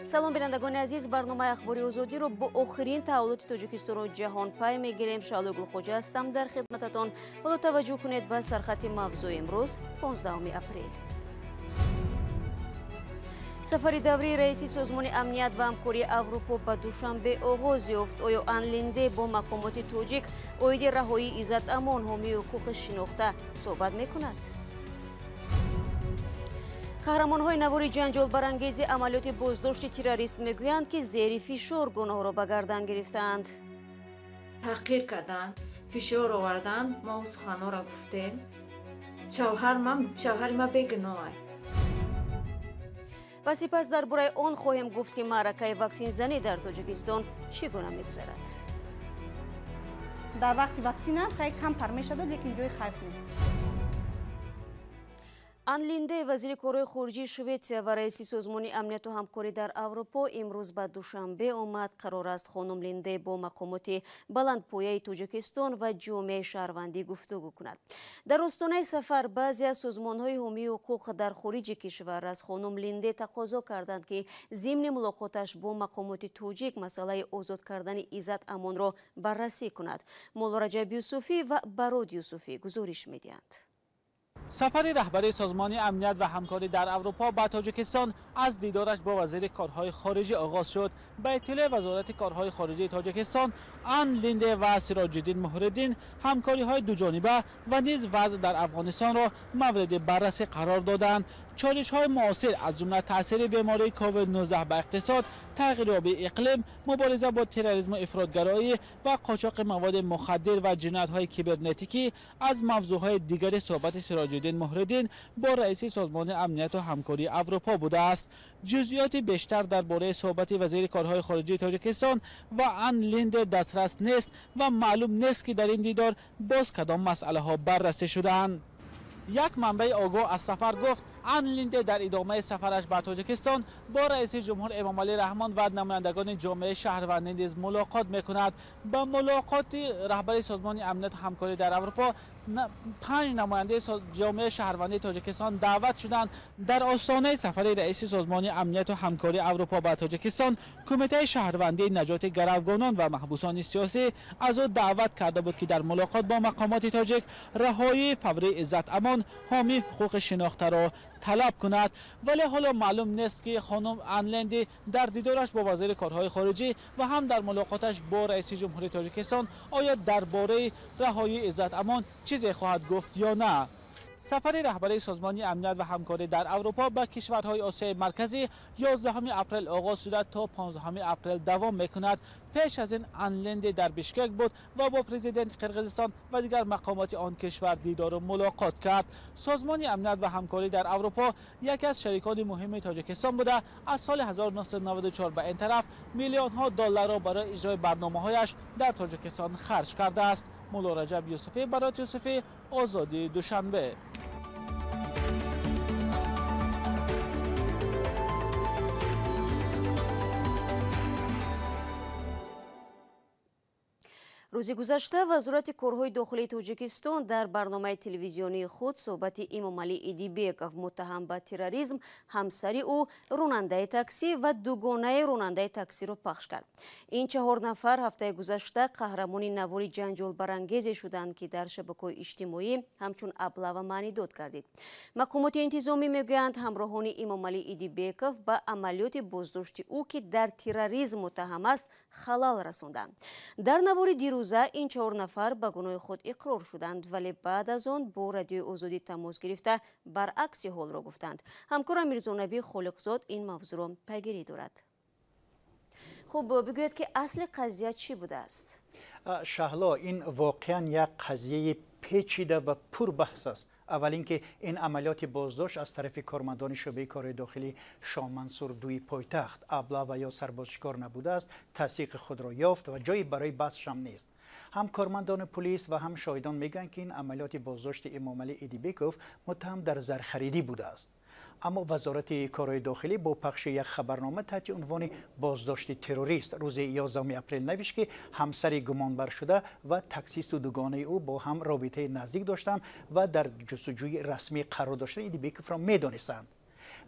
Салом бинандагони азиз, барномаи ахбори озодиро бо охирин таҳаввулоти Тоҷикистону ҷаҳон пай мегирем. Шаълои Гулхоҷа ҳастам дар хидмататон. Ҳоло таваҷҷӯҳ кунед ба сархати мавзӯи имрӯз, 15 апрел. Сафари даврии раиси Созмони амният ва ҳамкории Аврупо ба Душанбе оғоз ёфт. Оё Ан Линде бо мақомоти тоҷик оиди раҳоии Иззат Амон, ҳомии ҳуқуқи шинохта, суҳбат мекунад? Қаҳрамонҳои навори ҷанҷолбарангези амалиёти боздошти террорист мегӯянд, ки зери фишор гуноҳро ба гардан гирифтаанд. Таҳқир карданд, фишор оварданд, мо суханҳоро гуфтем. Шавҳари ман бегуноҳ. Ва сипас дар бораи он хоҳем гуфт, ки маъракаи ваксинзанӣ дар Тоҷикистон чӣ гуна мегузарад. Дар вақти ваксина хеле камтар мешавад, лекин ҷои хайф нест. Ан Линде, вазири корҳои хориҷии Шветсия ва раиси Созмони амнияту ҳамкорӣ дар Аврупо, имрӯз ба Душанбе омад. Қарор аст хонум Линде бо мақомоти баландпояи Тоҷикистон ва ҷомеаи шаҳрвандӣ гуфтугӯ кунад. Дар остонаи сафар баъзе аз созмонҳои ҳомии ҳуқуқ дар хориҷи кишвар аз хонум Линде тақозо карданд, ки зимни мулоқоташ бо мақомоти тоҷик масъалаи озод кардани Иззат Амонро баррасӣ кунад. Мулло Раҷаб Юсуфӣ ва Барод Юсуфӣ гузориш медиҳанд. Сафари раҳбари Созмони амният ва ҳамкорӣ дар Аврупо ба Тоҷикистон аз дидораш бо вазири корҳои хориҷӣ оғоз шуд. Ба иттилои Вазорати корҳои хориҷии Тоҷикистон, Ан Линде ва Сироҷиддин Муҳриддин ҳамкориҳои дуҷониба ва низ вазъ дар Афғонистонро мавриди баррасӣ қарор доданд. Чолишҳои муосир аз ҷумла таъсири бемории ковид-19 ба иқтисод, тағйирёбии иқлим, мубориза бо терроризму ифротгароӣ ва қочоқи маводи мухаддир ва ҷиноятҳои кибернетикӣ аз мавзӯъҳои дигари суҳбати Сироҷиддин Муҳриддин бо раиси Созмони амнияту ҳамкории Аврупо будааст. Ҷузъиёти бештар дар бораи суҳбати вазири корҳои хориҷии Тоҷикистон ва Ан Линде дастрас нест ва маълум нест, ки дар ин дидор боз кадом масъалаҳо баррасӣ шудаанд. Як манбаи огоҳ аз сафар гуфт, Ан Линде дар идомаи сафараш ба Тоҷикистон бо раиси ҷумҳур Эмомалӣ Раҳмон ва намояндагони ҷомеаи шаҳрвандӣ низ мулоқот мекунад. Ба мулоқоти раҳбари Созмони амнияту ҳамкорӣ дар Аврупо 5 намояндаи ҷомеаи шаҳрвандии Тоҷикистон даъват шуданд. Дар остонаи сафари раиси Созмони амнияту ҳамкории Аврупо ба Тоҷикистон, Кумитаи шаҳрвандии наҷоти гаравгонон ва маҳбусони сиёсӣ аз ӯ даъват карда буд, ки дар мулоқот бо мақомоти тоҷик раҳоии фаврии Иззат Амон, ҳомии ҳуқуқи шинохтаро талаб кунад. Вале ҳоло маълум нест, ки хонум Ан Линде дар дидораш бо вазири корҳои хориҷӣ ва ҳам дар мулоқоташ бо раиси ҷумҳурии Тоҷикистон оё дар бораи раҳоии Иззат Амон чизе хоҳад гуфт ё на. Сафари раҳбари Созмони амният ва ҳамкорӣ дар Аврупо ба кишварҳои Осиёи Марказӣ 11 апрел оғоз шуда то 15 апрел давом мекунад. Пеш аз ин Ан Линде дар Бишкек буд ва бо президенти Қирғизистон ва дигар мақомоти он кишвар дидору мулоқот кард. Созмони амният ва ҳамкорӣ дар Аврупо яке аз шарикони муҳими Тоҷикистон буда, аз соли 1994 ба ин тараф миллионҳо долларро барои иҷрои барномаҳояш дар Тоҷикистон харҷ кардааст. Мулло Раҷаб Юсуфӣ, Барот Юсуфӣ, Озодӣ, Душанбе. Рӯзи гузашта Вазорати корҳои дохилии Тоҷикистон дар барномаи телевизионии худ суҳбати Имомалӣ Идибеков, муттаҳам ба терроризм, ҳамсари ӯ, ронандаи таксӣ ва дугонаи ронандаи таксиро пахш кард. Ин 4 нафар ҳафтаи гузашта қаҳрамони навори ҷанҷолбарангезе шуданд, ки дар шабакаҳои иҷтимоӣ ҳамчун аблава маънидод гардид. Мақомоти интизомӣ мегӯянд, ҳамроҳони Имомалӣ Идибеков ба амалиёти боздошти ӯ, ки дар терроризм муттаҳам аст, халал расонданд. Дар навори дирӯз ин 4 нафар ба гуноҳи худ иқрор шуданд, вале баъд аз он бо Радиои Озодӣ тамос гирифта баръакси ҳолро гуфтанд. Ҳамкорам Мирзонаби Холиқзод ин мавзӯъро пайгирӣ дорад. Хуб, бигӯед, ки асли қазия чӣ будааст? Шаҳло, ин воқеан як қазияи печида ва пурбаҳс аст. Аввал ин ки ин амалиёти боздошт аз тарафи кормандони шӯъбаи корҳои дохилии Шоҳмансур дуи пойтахт аблава ё сарбозшикор набудааст, тасдиқи худро ёфт ва ҷое барои баҳсшам нест. Ҳам кормандони полис ва ҳам шоҳидон мегӯянд, ки ин амалиёти боздошти Эмомалӣ Идибеков муттаҳам дар зархаридӣ будааст. Аммо Вазорати корҳои дохилӣ бо пахши як хабарнома таҳти унвони боздошти террорист рӯзи 11 апрел навишт, ки ҳамсари гумонбаршуда ва таксисту дугонаи ӯ бо ҳам робитаи наздик доштанд ва дар ҷустуҷӯи расмӣ қарор доштани Идибековро медонистанд.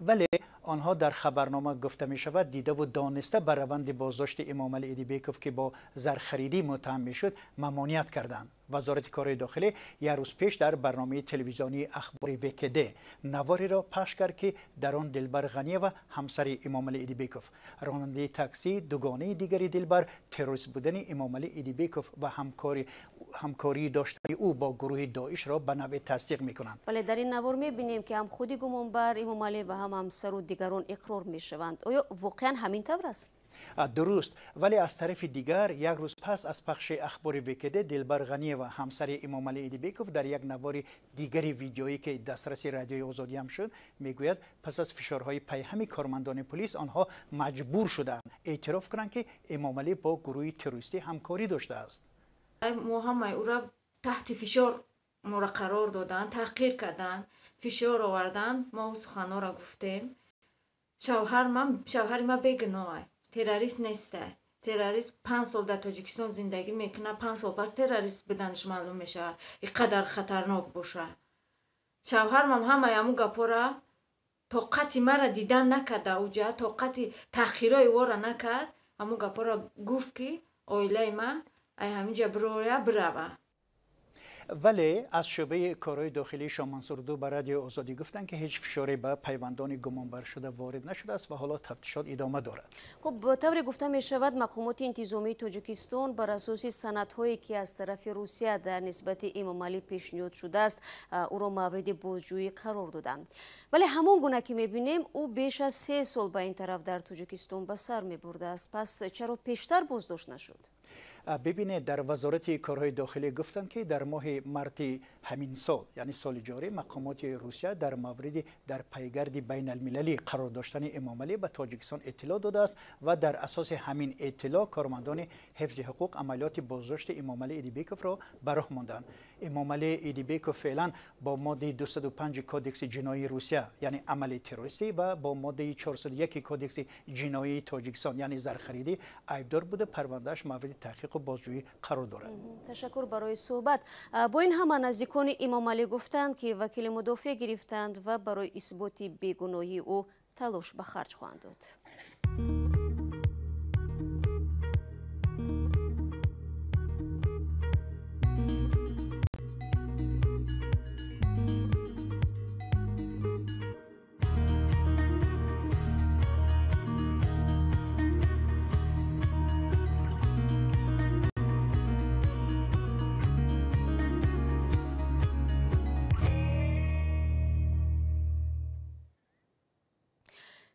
Вале Онҳо дар хабарнома гуфта мешавад дидаву дониста ба раванди боздошти Эмомалӣ Идибеков, ки бо зархаридӣ муттаҳам мешуд, мамоният карданд. Вазорати корҳои дохилӣ як рӯз пеш дар барномаи телевизионии Ахбори ВКД навориро пахш кард, ки дар он Дилбар Ғаниева, ҳамсари Эмомалӣ Идибеков, ронандаи таксӣ, дугонаи дигари Дилбар, террорист будани Эмомалӣ Идибеков ва ҳамкории доштаи ӯ бо гурӯҳи Доишро ба навъе тасдиқ мекунанд. Вале дар ин навор мебинем, ки ҳам худи гумонбар Эмомалӣ ва ҳам ҳамсару дигарон иқрор мешаванд. Оё воқеан ҳамин тавр аст? Дуруст, вале аз тарафи дигар як рӯз пас аз пахши Ахбори ВКД Дилбар Ғаниева, ҳамсари Эмомалӣ Идибеков, дар як навори дигари видеоӣ, ки дастраси Радиои Озодӣ ҳам шуд, мегӯяд пас аз фишорҳои пайҳами кормандони полис онҳо маҷбур шуданд эътироф кунанд, ки Эмомалӣ бо гурӯҳи террористӣ ҳамкорӣ доштааст. Мо ҳамаи ӯра таҳти фишор моро қарор доданд, таҳқир карданд, фишор оварданд. Мо ӯ суханҳоро гуфтем. Шавҳари ман бегуноҳ, террорист нестай. Террорист 5 сол дар Тоҷикистон зиндагӣ мекунад, 5 сол пас террорист буданаш маълум мешавад. Ин қадар хатарнок бошад. Шавҳармам ҳамаи ҳамун гапҳоро тоқати маро дидан накарда, уҷа тоқати таҳқирҳои ӯро накард, ҳамун гапҳоро гуфт, ки оилаи ман ай ҳаминҷа бироя бирава. Вале аз шӯъбаи корҳои дохилии Шоҳмансур-2 ба Радиои Озодӣ гуфтанд, ки ҳеҷ фишоре ба пайвандони гумонбар шуда ворид нашудааст ва ҳоло тафтишот идома дорад. Хуб, тавре гуфта мешавад, мақомоти интизомии Тоҷикистон бар асоси санадҳое, ки аз тарафи Русия дар нисбати Эмомалӣ пешниҳод шудааст, ӯро мавриди бозҷӯӣ қарор доданд. Вале ҳамон гуна ки мебинем, ӯ беш аз 3 сол ба ин тараф дар Тоҷикистон ба сар мебурдааст. Пас чаро пештар боздошт нашуд? Бибинед, дар Вазорати корҳои дохилӣ гуфтанд, ки дар моҳи марти ҳамин сол, яъне соли ҷорӣ, мақомоти Русия дар мавриди дар пайгарди байналмилалӣ қарор доштани Эмомалӣ ба Тоҷикистон иттилоъ додааст ва дар асоси ҳамин иттилоъ кормандони ҳифзи ҳуқуқ амалиёти боздошти Эмомалӣ Идибековро ба роҳ монданд. Эмомалӣ Идибеков феълан бо моддаи 205 Кодекси ҷиноии Русия, яъне амали террористӣ, ва бо моддаи 401 Кодекси ҷиноии Тоҷикистон, яъне зархаридӣ, айбдор буда, парвандааш мавриди таҳқиқу бозҷӯӣ қарор дорад. Ташаккур барои суҳбат. Бо ин ҳама наздикони Эмомалӣ гуфтанд, ки вакили мудофеъ гирифтанд ва барои исботи бегуноҳии ӯ талош ба харҷ хоҳанд дод.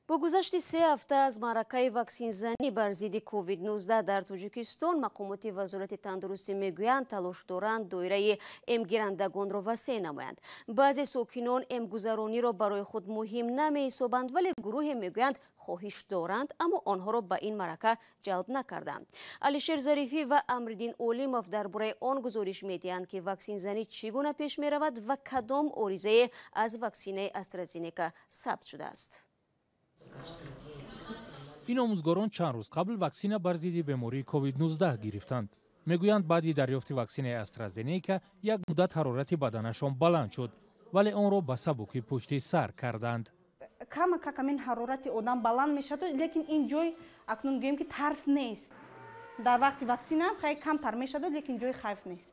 Бо гузашти 3 ҳафта аз маъракаи ваксинзанӣ бар зидди COVID-19 дар Тоҷикистон, мақомоти Вазорати тандурустӣ мегӯянд, талош доранд доираи эмгирандагонро васеъ намоянд. Баъзе сокинон эмгузарониро барои худ муҳим намеҳисобанд, вале гурӯҳе мегӯянд хоҳиш доранд, аммо онҳоро ба ин маърака ҷалб накарданд. Алишер Зарифӣ ва Амриддин Олимов дар бораи он гузориш медиҳанд, ки ваксинзанӣ чӣ гуна пеш меравад ва кадом оризае аз ваксинаи AstraZeneca сабт шудааст. Ин омӯзгорон чанд рӯз қабл ваксина бар зидди бемории COVID-19 гирифтанд. Мегӯянд, баъди дарёфти ваксинаи AstraZeneca як муддат ҳарорати баданашон баланд шуд, вале онро ба сабукӣ пушти сар карданд. Камакак ҳамин ҳарорати одам баланд мешавад, лекин ин ҷой акнун гӯем, ки тарс нест. Дар вақти ваксина хеле камтар мешавад, лекин ҷои хайф нест.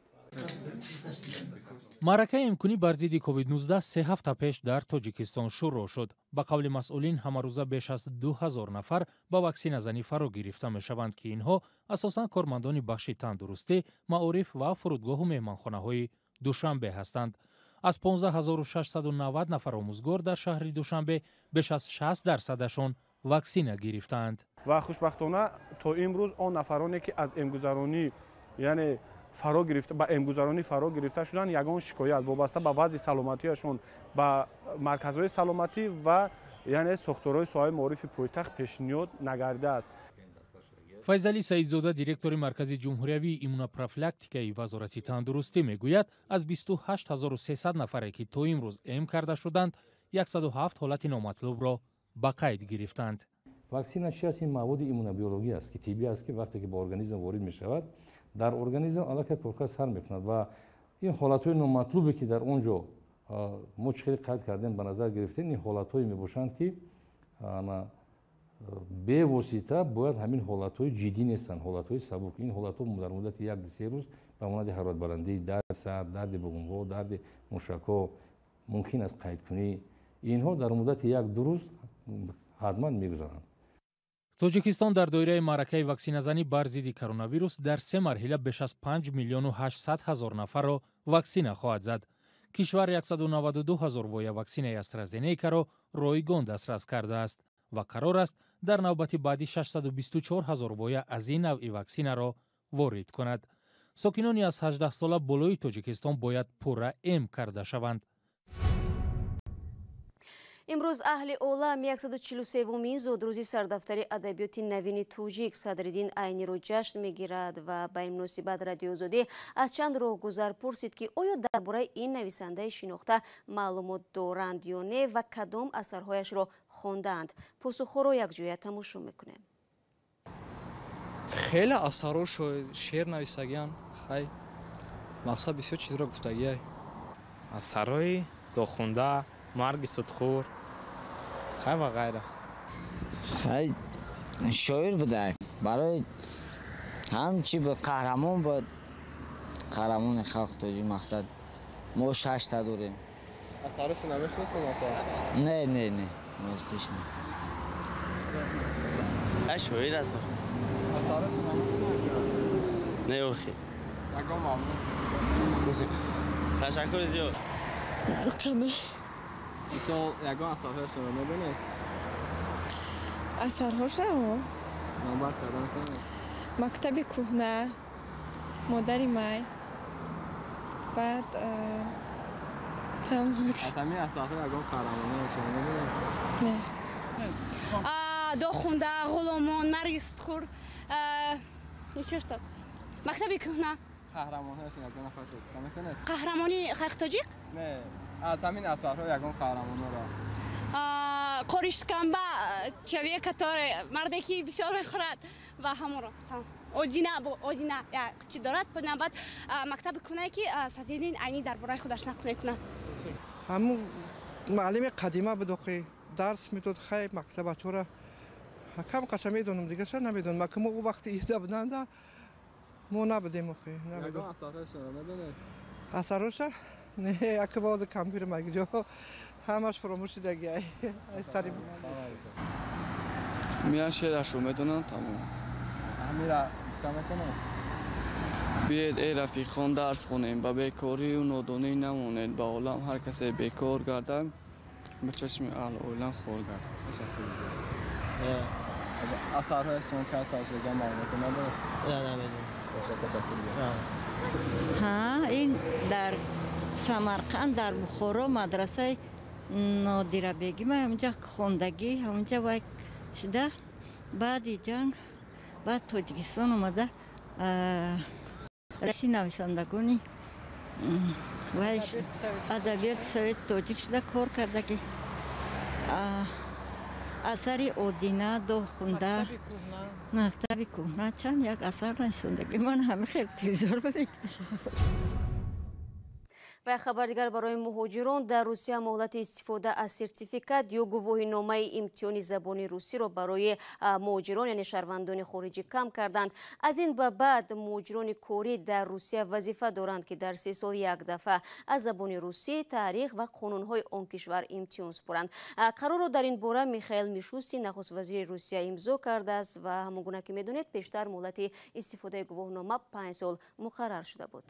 Маъракаи имконӣ бар зидди COVID-19 3 ҳафта пеш дар Тоҷикистон шурӯъ шуд. Ба қавли масъулин, ҳамарӯза беш аз 2000 нафар ба ваксиназанӣ фаро гирифта мешаванд, ки инҳо асосан кормандони бахши тандурустӣ, маориф ва фурудгоҳу меҳмонхонаҳои Душанбе ҳастанд. Аз 15690 нафар омӯзгор дар шаҳри Душанбе беш аз 60%-ашон ваксина гирифтаанд. Ва хушбахтона то имрӯз он нафароне, ки аз эмгузаронӣ, яъне фаро гирифта, ба эмгузаронӣ фаро гирифта шуданд, ягон шикоят вобаста ба вазъи саломатиашон ба марказҳои саломатӣ ва яъне сохторҳои соҳаи маорифи пойтахт пешниҳод нагардидааст. Файзалӣ Саидзода, директори Маркази ҷумҳуриявии иммунопрофилактикаи Вазорати тандурустӣ, мегӯяд, аз 28300 нафаре, ки то имрӯз эм карда шуданд, 107 ҳолати номатлубро ба қайд гирифтанд. Ваксина чи аст? Ин маводи иммунобиологӣ аст, ки тиббӣ аст, ки вақте ки ба организм ворид мешавад, дар организм аллакай коркар сар мекунад ва ин ҳолатҳои номатлубе, ки дар он ҷо мо чӣ хеле қайд кардем, ба назар гирифтем, ин ҳолатҳое мебошанд, ки Бевосита бояд ҳамин ҳолатҳои ҷиддӣ нестанд, ҳолатҳои сабук. Ин ҳолатҳо дар муддати 1-3 рӯз ба монанди ҳароратбаландӣ, дарди сар, дарди буғумҳо, дарди мушакҳо мумкин аст қайдкунӣ. Инҳо дар муддати 1-2 рӯз ҳатман мегузаранд. Тоҷикистон дар доираи маъракаи ваксиназанӣ бар зидди коронавирус дар се марҳила беш аз 5 800 000 нафарро ваксина хоҳад зад. Кишвар 192 000 воя ваксинаи Астразенекаро ройгон дастрас кардааст ва қарор аст дар навбати баъдӣ 624 000 воя аз ин навъи ваксинаро ворид кунад. Сокинони аз 18 сола болои Тоҷикистон бояд пурра эм карда шаванд. Имрӯз аҳли олам 143-умин зодрӯзи сардафтари адабиёти навини тоҷик Садриддин Айниро ҷашн мегирад ва ба ин муносибат Радиои Озодӣ аз чанд роҳгузар пурсид, ки оё дар бораи ин нависандаи шинохта маълумот доранд ё не ва кадом асарҳояшро хондаанд. Посухҳоро якҷоя тамошо мекунем. Хеле асарҳо шеър нависагиянд, хай мақсад бисёр чизро гуфтагиай. Асарҳои дохунда, марги судхӯр, хай ва ғайра. Хай шоир буда, барои ҳам чи буд, қаҳрамон буд, қаҳрамони халқ тоҷик. Мақсад мо 6 та дорем. Асарашо намешиносам ака? Не, не, не, ростиш не. Шоир аст. Асарашо намедонам? Не, охи. Ягон мамнун. Ташаккури зиёд. Қани. Мисол, ягон асарҳояшонро медонед? Асарҳоша? Номбар карда метавонед? Мактаби кӯҳна, модари май, баъд аз ҳамин асарҳо ягон қаҳрамониашонро медонед? Не. Дохунда, ғуломон, марги судхӯр, чӣ мактаби кӯҳна. Қаҳрамонҳояшон ягон нафаршо гуфта метавонед? Қаҳрамони халқи тоҷик? Не, аз ҳамин асарҳо ягон қаҳрамонҳоро. Қоришкамба, человек, который марде ки бисёр мехӯрад ва ҳамонро. Одина, Одина чӣ дорад, баъд мактаби кӯҳнае ки Садриддин Айнӣ дар бораи худаш нақл мекунад. Ҳамун муаллими қадима буд, охи дарс медод, хай мактабачора кам қаша медонам, дигаша намедонам. Ака мо ӯ вақти изда буданда мо набудем, охи. Ягон асарҳояшонро медонед? Асарҳоша? Не, ака бози компютер магиҷо ҳамаш фаромӯш шудаги. Сари мия шеърашро медонам, тамом. Ҳамира гуфта метавонед? Биед, эй рафиқон, дарс хонем, ба бекорию нодонӣ намонед, ба олам ҳар касе бекор гардад, ба чашми аҳли оилам хор гардад. Ташаккур зиёд. Асарҳояшон карташ ягон маълумоте надоред? Не, намедонам. Ташаккур зиёд. Ҳа, ин дар Самарқанд, дар Бухоро мадрасаи Нодирабегима ҳаминҷа хондагӣ, ҳаминҷа вай шуда, баъди ҷанг баъд Тоҷикистон омада раиси нависандагони вай адабиёти совети тоҷик шуда кор карда, ки асари Одина, Дохунда, мактаби кӯҳна, чанд як асар нависандагӣ. Ман ҳами хел телевизор мекашам. Ва як хабар дигар барои муҳоҷирон. Дар Русия муҳлати истифода аз сертификат ё гувоҳиномаи имтиҳони забони русиро барои муҳоҷирон, яъне шаҳрвандони хориҷӣ, кам карданд. Аз ин ба баъд муҳоҷирони корӣ дар Русия вазифа доранд, ки дар 3 сол як дафъа аз забони русӣ, таърих ва қонунҳои он кишвар имтиҳон супоранд. Қарорро дар ин бора Михаил Мишустин, нахуствазири Русия, имзо кардааст ва ҳамон гуна ки медонед, пештар муҳлати истифодаи гувоҳнома 5 сол муқаррар шуда буд.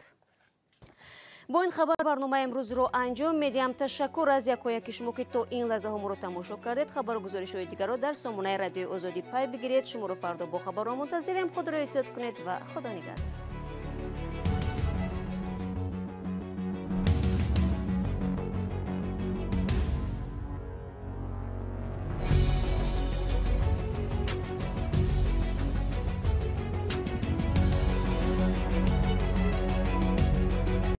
Бо ин хабар барномаи имрӯзро анҷом медиҳам. Ташаккур аз якояки шумо, ки то ин лаҳзаҳо моро тамошо кардед. Хабару гузоришҳои дигарро дар сомонаи Радиои Озодӣ пай бигиред. Шуморо фардо бо хабарҳо мунтазирем. Худро эҳтиёт кунед ва Худо нигаҳдор.